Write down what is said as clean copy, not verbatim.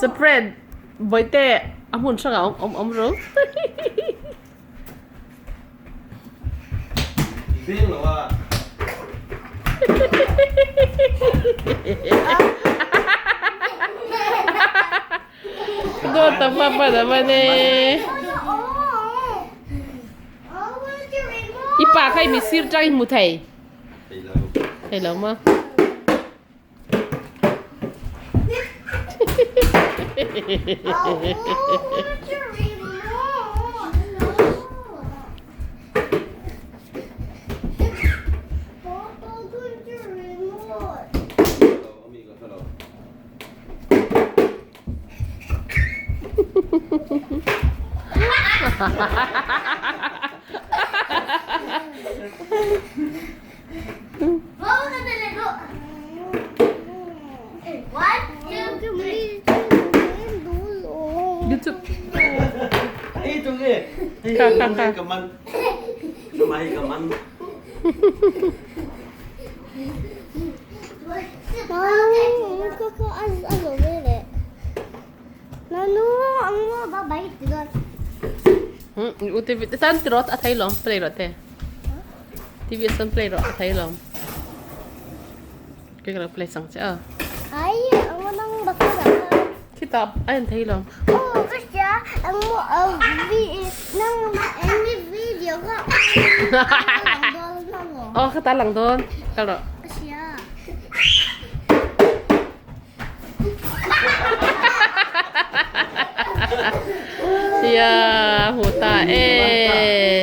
Spread bawihte a hmun hrangah awm awm ru. Dawt a hma hman a man e. I pa kha i mi sir tang i hmu thei. Thei lo maw? YouTube. Kha kha kha. U TV tan ti rawh a thei lawm play rawh te. TV ah sawn play rawh a thei lawm. Kei ka lo play chang che a. Khitah a en thei lawm. Aw khata lang dawn kal rawh. Sia hmu ta e.